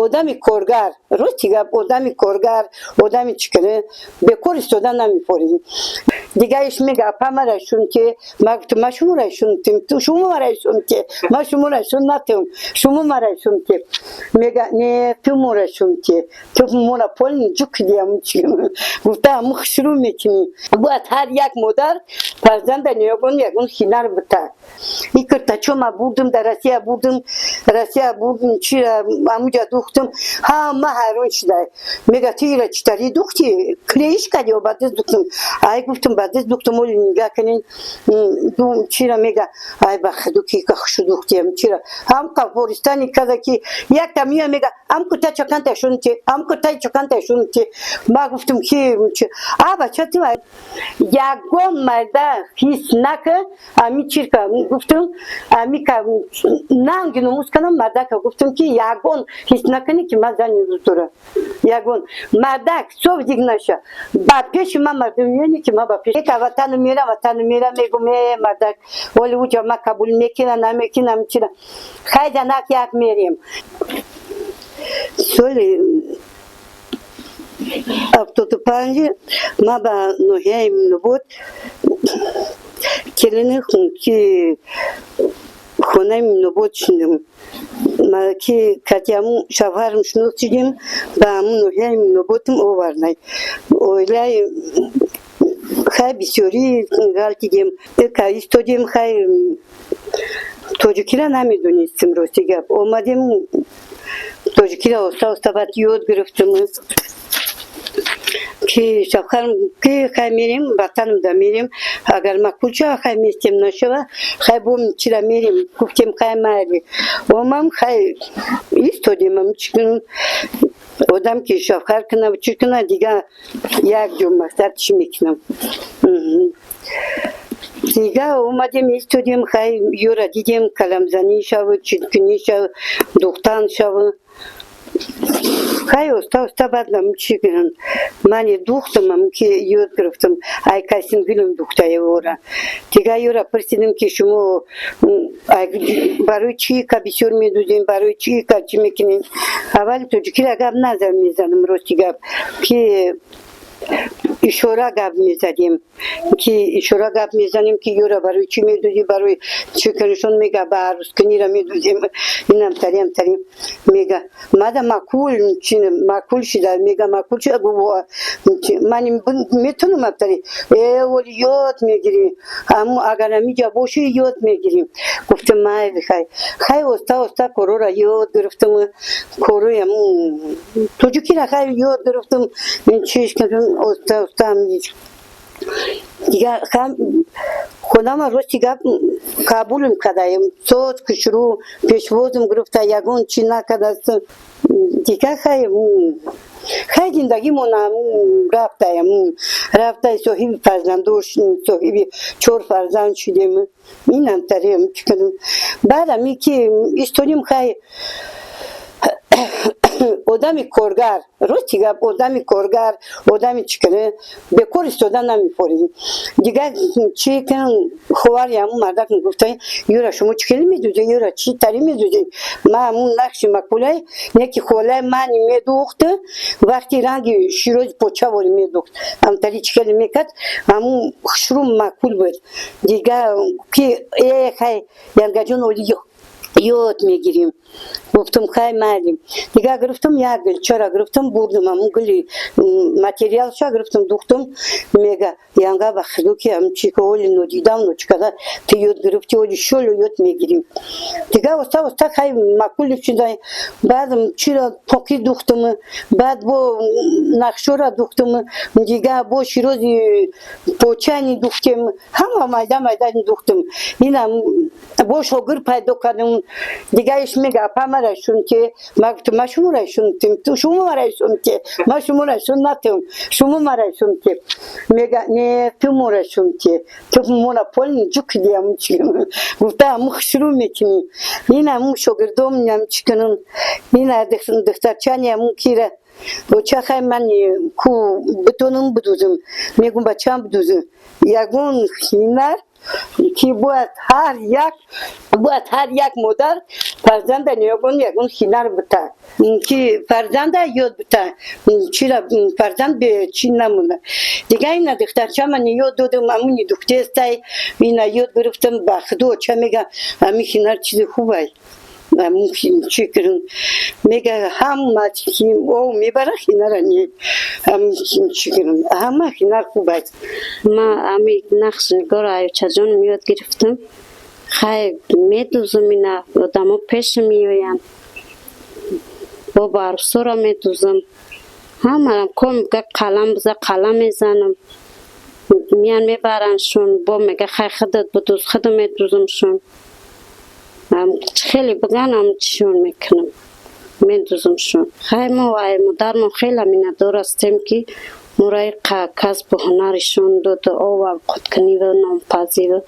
Одами коргар, рости гап, одами коргар, одами чӣ кунӣ, бекор истода намефорем. Дигаиш мега: «Апа, мара шунте». Ма гуфтам: «Ма шумора шунтем, шумо мара шунте, ма шумора шун натем, шумо мара шунте». Мега: «Не, ту мора шунте, ту мора полни ҷук диям». Гуфта, аму хушрӯ мекунӣ. Бояд ҳар як модар фарзанда ниёгон ягон ҳунар бита. И киртачо ма бурдум, дар Россия бурдум, Россия бурдум, чира амуҷа духтум, ҳама ҳайрон шуда. Мега: «Ту ира читари духти, клеиш кардӣ ё ба даст духтум?» Ай, гуфтум, ба даст духтум, оли нигаҳ кунин чира. Мега: «Ай, ба худу ки хушу духтиям». Чира ҳам қафористани када ки якта мия, мега: «Ам курта чаканта шунти, ам курта чаканта шунти». Ма гуфтум ки а бача, ту ягон марда ҳис нака. Ами чирка гуфтум, ами ка нанги номус канам мардака. Гуфтум ки ягон ҳис накунӣ ки ман зани рӯз дорам. Ягон мардак совдик наша ба пеши ман, мардум меёне ки ман ба пеш ка ватану мерам, ватану мерам, мегум: «Э, мардак, оли уҷа ма қабул мекунам, намекунам?» Чира хай, занак, як мерем. Соли 75 ма ба ноҳияи Минобод келини ки хонаи Минобод шудем, ки кати ҳамун шавҳарам шинос шудем, ба ҳамун ноҳияи Минободам овардай. Оилаи хай бисёрӣ ғалтидем, ка истодем. Хай, тоҷикиро намедонистем, рости гап. Омадем, тоҷикиро оста оста баъд ёд гирифтем, ки шавҳарам ки хай мерем, ватанамда мерем, агар маъқул шава, хай местем, нашава, хай бом чира мерем. Гуфтем: «Хай, майли». Омам, хай истодем. Чӣ одам ки шавҳар кунав, чӣ куна, дига як ҷо мақсад чӣ мекунам. Дига омадем, истодем. Хай, ёра дидем, каламзанӣ шаву, чикунӣ шав, духтан шаву. Хай, оста оста баъдам чӣ кунам, мани духтамам ки ёд гирифтам, ай касин гулам духтаи ора. Дига ёра пурсидем ки шумо барои чӣ ка бисёр медузем, барои чӣ ка чӣ мекунем. Аввали тоҷикиро гап назар мезанам, рости гап, ки ишора гап мезадем, ки ишора гап мезанем, ки ёра барои чӣ медузӣ, барои чӣ кунишон. Мега: «Ба арӯскунира медузем, инам тарем тарем». Мега: «Мада маъқул маъқул шида». Мега: «Маъқул шида». Ман метунам аптари э оли ёд мегирӣ, аммо агар амиҷа бошӣ, ёд мегирӣ. Гуфтам: «Майли». Хай, хай, оста оста корора ёд гирифтам, корои аму тоҷикира хай ёд гирифтам, чиш кардам, оста оста. Дига хонама, рости гап, қабулм кардаем, соз кушрӯ пешвозм гирифта, ягон чӣ накардаст. Дига хай, хай, зиндагимон рафтаям, рафта, соҳиби фарзандор, соҳиби чор фарзанд шудем. Инам тарем, чӣ кунам. Баъд ами ки истодем, хай, одами коргар, рости гап, одами коргар, одами чӣ кунӣ, бекор истода намефорем. Дига чӣ кунам, ховари ҳамун мардак гуфта: «Юра, шумо чӣ хеле медузед, юра, чӣ тари медузед?» Ма ҳамун нақши макулай не ки холаи мани медухт, вақти ранги ширози почавори медухт, ҳамтари чӣ хеле мекард, ҳамун хушрӯ маъқул буд. Дига ки э хай, янгаҷон, оли ёд мегирем. Гуфтам: «Хай, майли». Дига гирифтам, як гулчара гирифтам, бурдам, ҳамун гули материалша гирифтам, духтам. Мега: «Янга, ба худо ки ҳамчи ки оли нодидам ночкада ту ёд гирифти, оли шолу ёд мегирем». Дига оста оста хай маъқул шуда. Баъд чиро тоқи духтам, баъд бо нақшора духтам, дига бо ширози почани духтем, ҳама майда майда духтам. Инам бо шогир пайдо кардам. Дигаиш мега: «Апа, мара шунте». Ма гуфтам: «Ма шумора шунтем, шумо мара шунте, ма шумора шун натем, шумо мара шунте». Мега: «Не, ту мора шунте, ту мора полни ҷук диям». Гуфта, аму хушрӯ мекунӣ. Ин аму шогирдом ням чӣ кунам, ина духтарчани аму кира оча. Хай, ман ку битонам бидузам, мегум бачам бидузам, ягон ҳунар. Ки бояд ҳар як модар фарзанда ягон ягон ҳунар бита, ки фарзанда ёд бита, чира фарзанд бе чӣ намона. Дига ина духтарчама ёд додам, амуни духтестай, ина ёд гирифтам. Ба худо ча мега, ами ҳунар чизи хубай, чӣ кунам, мега, ҳама ов мебара, ҳунара не, чӣ кунам, ҳама ҳунар хубай. Ма ами нақшнигор аючаҷоном ёд гирифтам. Хай, медузам ина, одамо пешам меоянд, бо арӯсора медузам, ҳамарам ком мега, қалам биза, қалам мезанам, меян мебараншон, бо мега, хай, худат бидуз, худам медузамшон. Хеле биган, ам чишон мекунам, медузамшон. Хай, мо ай модармон хеле миннатдор ҳастем, ки моро касбу ҳунаришон доду, ова қуткуниву нонпазиву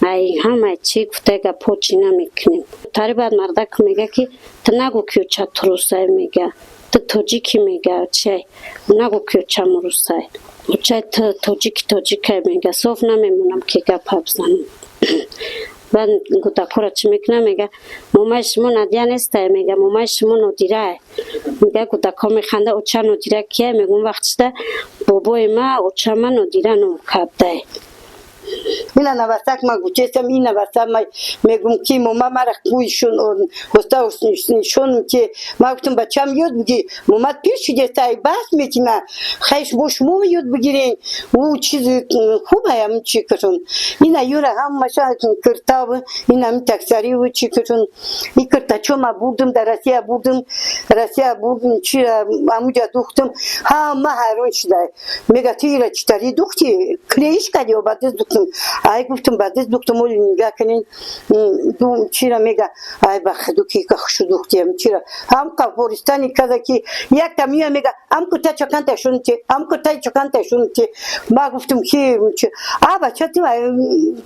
ай ҳамаи чӣ гуфта гапҳо чӣ намекунем. Тари баъд мардак мега, ки ту нагӯ, ки уча турусай, мега, ту тоҷикӣ, мега, чай нагӯ, ки учам русай, учай ту тоҷики, тоҷикай, мега, соф намемонам, ки гапа бизанам. Баъд кӯдакҳоро чӣ мекунам, мега, момаи шумо Надия нестай, мега, момаи шумо Нодирае, мега. Кӯдакҳо механда, оча Нодира кия? Мегӯм, вақтшда бобои ма очама Нодира ном кардай. Ина навасак ма гуфтестам, ин наваса ма мегум, ки мома мара қӯйшун хоста нишон, ки ма гуфтам, бачам ёд биги, мома пир шудестай, баҳс мекина, хайш бо шумо ёд бигирен, ӯ чизи хубаям, чӣ кашон, ина юра ҳамаша киртав, ина таксариву чӣ кашон, и киртачо ма бурдум, дар Россия бурдум, Россия бурдум, чи амуҷа духтум, ҳама ҳайрон шуда, мега, ту ира читари духти, клеиш кади ё ба даст духтум? Ай, гуфтум, ба даст духтум, оли нигаҳ кунин, чира мега, ай, ба худу ки хушу духтиям, чира ҳам қафористани каза, ки якта мия, мега, ам курта чаканта шунти, ам курта чаканта шунти. Ма гуфтум, ки а бача, ту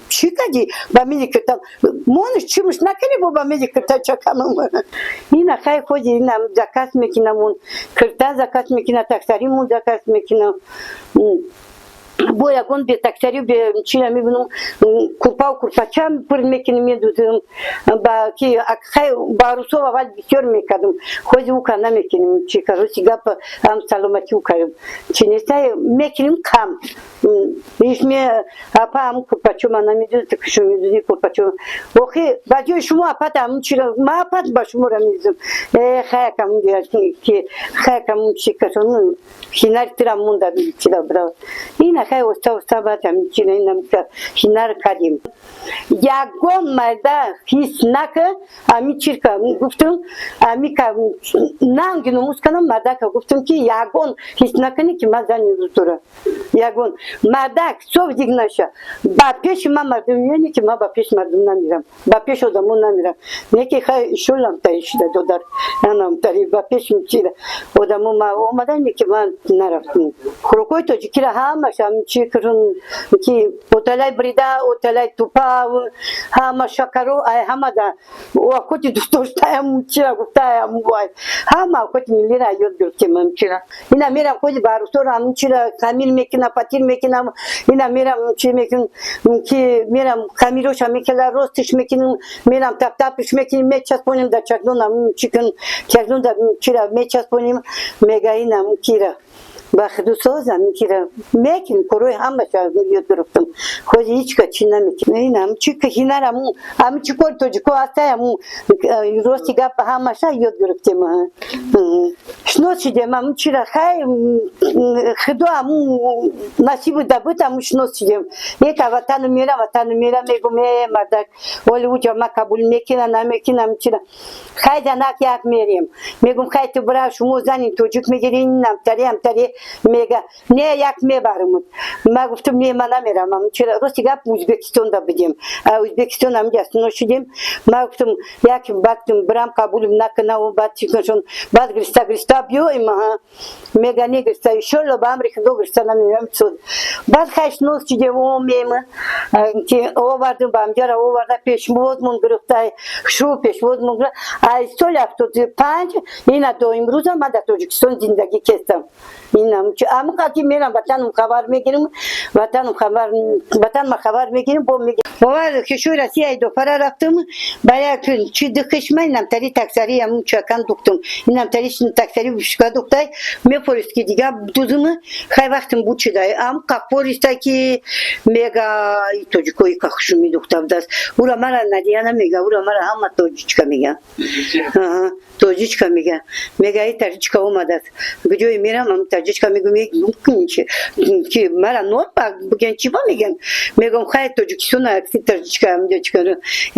чӣ кади ба мини киртам мониш, чимиш накунӣ, бо ба мини кирта чаканам. Ина хай, ходи ина заказ мекунамун, кирта заказ мекуна, таксаримун заказ мекунам, бо ягон бе таксари, бе чира мебинам, курпау курпачам пур мекунем, медузем, ба ки хай ба русов аввал бисёр мекардам, хози ука намекунем, чи короче гап, ам саломати ука чи нестай, мекунем кам. Иш ме апа, ам курпачо ма намедуз, кишу медузи курпачо, охи ба ҷои шумо апат ам чира ма апат ба шуморо медузам. Э, хаякам ки хаякам, чи кашон ҳунари тира монда, чира бира, ина хай, оста оста баъд ам чира инам ҳунар кардем. Ягон марда ҳис нака, ами чирка гуфтум, ами ка нанги номус канам, мардака гуфтум, ки ягон ҳис накунӣ, ки ман зани рӯз дорам. Ягон мардак соф диг наша ба пеши ман, мардум меёне, ки ман ба пеши мардум намерам, ба пеши одамо намерам, не ки хай шулам тари шуда додар анам тари ба пеши чира одамо ма омадан, ки ман нарафтам. Хӯрокҳои тоҷикиро ҳамаша чи кирун, ки оталай брида, оталай тупа, ҳама шакаро, ай ҳама да авқоти дӯстдоштаям, чира гуфтаям, вай ҳама авқоти миллиро ёд гирифтем. Чира ина мерам, ходи ба арӯсоро ам чира хамир мекунам, фатир мекунам, ина мерам, чи мекунам, ки мерам, хамироша мекела, ростиш мекунам, мерам, таптапиш мекунем, мечаспонем дар чакдон, чи кун, чакдон дар чира мечаспонем, мега, инам кира ба худусозам, кира мекунем, корои ҳамаша ёд гирифтам, хози ҳеч ка чи намекунем. Инам чи ҳунарам, ами чи кори тоҷико ҳастай, аму рости гап, ҳамаша ёд гирифтем, шинос шидем, аму чира хай, худо аму насибу дабуд, аму шинос шидем. Ека ватану мера, ватану мера, мегум, э, мардак, оли уҷа ма қабул мекина, намекунам, чира хай, занак як мерем, мегум, хай, ту бира, шумо зани тоҷик мегири, намтари амтари, мега, не, як мебарам. Ма гуфтум, не, ма намерам. Чира, рости гап, Ӯзбекистонда будем, Ӯзбекистон амҷа шинос шудем. Ма гуфтум, як бактум бирам, қабулм накунав, баъд чӣ куншон, баъд гириста гириста. Биёем, мега негирифта, иншолло, ба амри Худо гирифта намеоям суд. Баъд хай, шинос шидем, омем, ки овардем, ба амҷара оварда, пешвозмон гирифта, шу пешвозмон гирифта. Аз соли 75 ина до имрӯза ман дар Тоҷикистон зиндагӣ кестам. Ама қати мерам, ватанам хабар мегирим, ватанам хабар, ватанма хабар мегирим, бо мегирим. Бовар, кишвари Россия дофара рафтам, ба як чи духишма, инамтари таксари ам чакан духтум, инамтари таксари вишка духтай, мепорист, ки дига дузум. Хай, вақтим буд, шидай ам қақпориста, ки мега тоҷикои кахшуми духта будааст. Ура мара Надия намега, ура мара ҳама тоҷичка мега, тоҷичка мега. Мега, и таҷичка омадааст. Куҷое мерам, ам таҷичка мегӯм, ки мара нот буген, чӣ ба меган. Мегӯм, хай, Тоҷикистон таҷичка.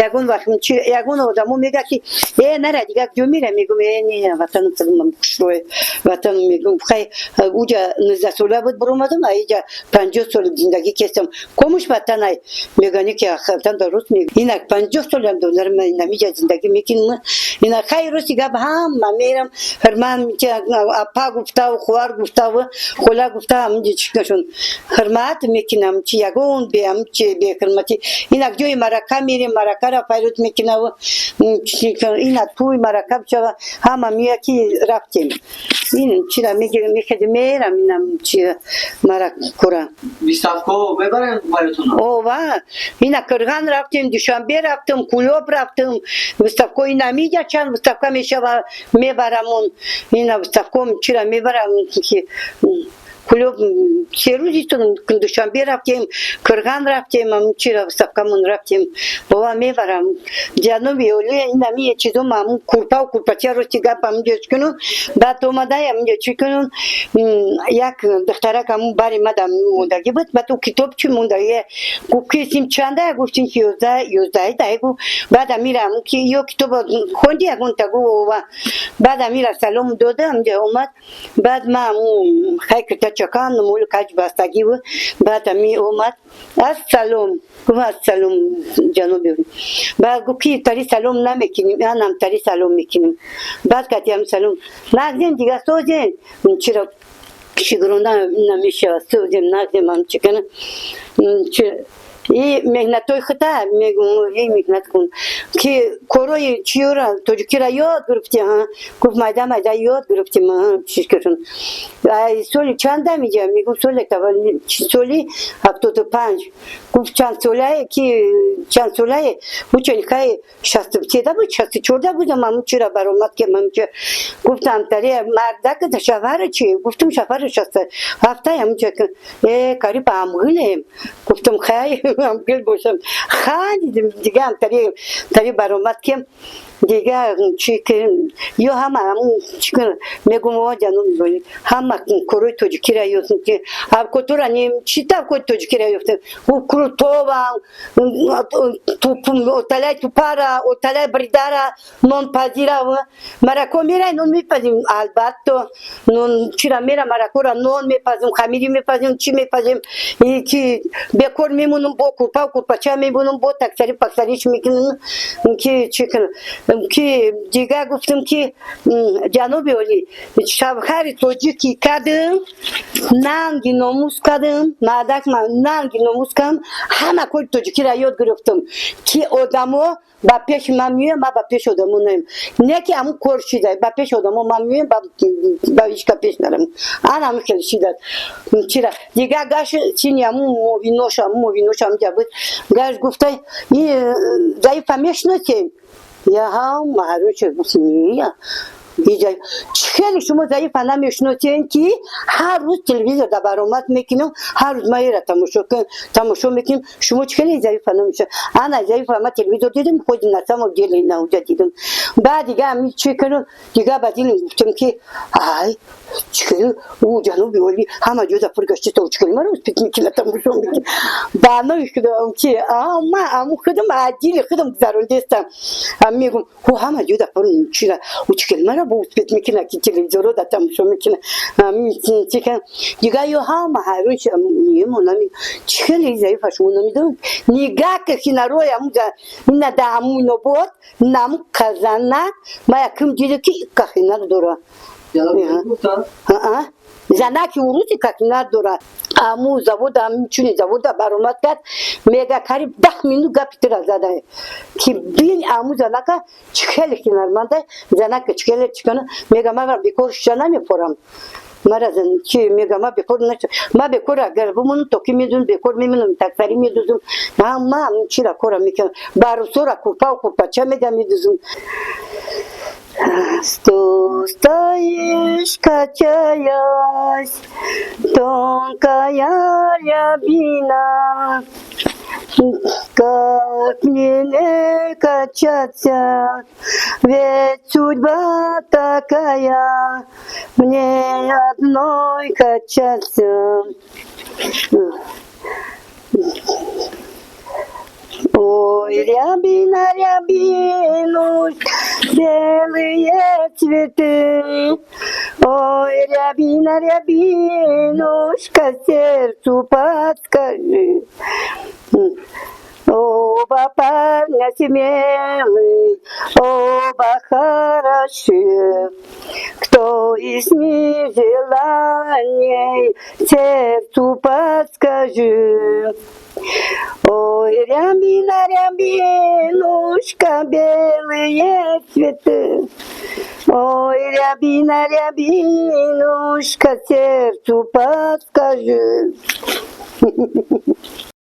Ягон вақт ягон одамо мега, ки э, нара, дига куҷо мера? Мегӯм, э, не, ватаном худам хушрӯе, ватаном. Мегӯм, хай, уҷа 19 сола буд биромадам, а иҷа 50 сол зиндагӣ кестам, комуш ватанай. Мегани, ки ватан дуруст. Инак 50 солам донарам, инамиҷа зиндагӣ мекунам. Ина хай, рости гап, ҳама мерам, ҳурмат, апа гуфтаву, хувар гуфтаву, хола гуфта, ҳаминҷа чикашон ҳурмат мекунам, чи ягон беамчи беҳурматӣ. Инак ҷои марака мерем, маракара файрут мекунаву, ина тӯй марака бишава, ҳама меояд, ки рафтем, ин чира мегирем, мехезем, мерам, инам чи маракура. Выставка мебарем баротон? Ова, ина Кырган рафтем, Душанбе рафтем, Кулоб рафтем, выставка. Ина миҷа чанд выставка мешава, мебарамон. Ина выставка чира мебарам, ки Кулоб 3 рӯз истодам, Душанбе рафтем, Кырган рафтем, чира выставкамон рафтем, бова мебарам. Ҷаноби олӣ, инами чизо, ҳамун курпау курпача, рости гап, ҳамунҷо чӣ кунум. Баъд омада, ҳамунҷо чӣ кунум, як духтарак ҳамун бари мада мондагӣ буд. Баъд ӯ китоб чӣ мондагӣ гуфт, ки сим чанда? Гуфтим, ки 11, 11 дай гуфт. Баъд амира ҳамун ки ё китобо хонди ягонта гу ова. Баъд амира салом дода, ҳамунҷо омад. Баъд ма ҳамун хай кирта чакан мул каҷ бастагӣ буд. Баъд ами омад, ассалом гуфт, ассалом, ҷаноби. Баъд гуфт, ки тари салом намекунем, анам тари салом мекунем. Баъд катиам салом нагдем, дига созен, чиро шигрона намешава, созем, нагдем, ам чикана и меҳнатои хута мегум, и меҳнат кун, ки корои чиёра тоҷикира ёд гирифти? Гуфт, майда майда ёд гирифтим. Чишкашон соли чанда миҷа? Мегум, соли соли 75. Гуфт, чанд солае ки, чанд солае? Ученихай 63-да буд, 64-да будам, амун чира баромад, ки мамча гуфтам, тари мардак шавҳара чи? Гуфтам, шавҳара 67-та. Амунча э кариб амгилем. Гуфтам, хай, амгил бошам. Хандидим. Дига тари тари баромад, ки дига чи ки ё ҳама чи мегум, о ҷаноб, ҳама корои тоҷикира ёфтем, ки авкотора нем чи тавкои тоҷикира ёфтем. Крутова, оталай тупара, оталай бридара, нонпазира, марако мерай, нон мепазим, албатта, нон чира мера, маракора нон мепазим, хамири мепазим, чи мепазим, ки бекор мемонам, бо курпа курпача мемонам, бо таксари паксариш мекунам, ки чи ки. Дига гуфтам, ки ҷаноби олӣ, шавҳари тоҷикӣ кардам, нанги номус кардам, мардак нанги номус кардам, ҳама кори тоҷикиро ёд гирифтам, ки одамо ба пеши ман меоям, ман ба пеши одамо наем, не ки ҳамун кор шида, ба пеши одамо ман меоям, ба ҳичка пеш нарам. Ана ҳамин хел шида. Чира дига гаш чини ҳамун мовинош, ҳамун мовинош ҳамҷа буд, гаш гуфта, заифа мешиносем? Я ҳама ҳароча гуфтим, иҷа хеле шумо заифа намешиносем, ки ҳар рӯз телевизор дар баромад мекунем, ҳар рӯз ма ера тамошо мекунем, шумо чӣ хеле заифа намешиносем? Ана заифа ма телевизор дидем, худи на самом деле науҷа дидем. Баъд дига ами чӣ кунем, дига ба дилем гуфтем, ки ай, чӣ хеле ӯ ҷаноби олӣ ҳама ҷода пур гаштита, чӣ хеле маро успеть мекунад, тамошо мекунад. Баънои худам ки ма аму худам дили худам гузарондестам, мегум, ӯ ҳама ҷода пур чира, ӯ чӣ хеле мара бо успеть мекунад, ки телевизоро да тамошо мекунад. Дига ё ҳама ҳайрон шамонами, чӣ хеле заифа шумо намедонед? Нигаҳ ки хинарои амуда ина да аму нобод наму казанак, ма якум дида, ки икка хинар дора. Гуфта? Занаки уруси как надора. Аму завода, чуни завода баромад кард, мега, кариб 10 минут гапи тира зада, ки бин, аму занака чӣ хеле ҳунарманда, занака чӣ хеле чикана. Мега, ман бекор шиша намепорам, мара чи мега, ма бекор, ма бекор агар бимонам, то ки медунам, бекор мемонам, таксари медузум, ма чира кора мекунам, барусора курпау курпача мега медузум. Что стоишь, качаясь, тонкая рябина, как мне не качаться, ведь судьба такая, мне одной качаться. Ой, рябина, рябинушка, белые цветы. Ой, рябина, рябинушка, сердцу подскажи. Оба парня смелый, оба хороши. Кто из них желанней, сердцу подскажи. Ой, рябина, рябинушка, белые цветы. Ой, рябина, рябинушка, сердцу подскажи.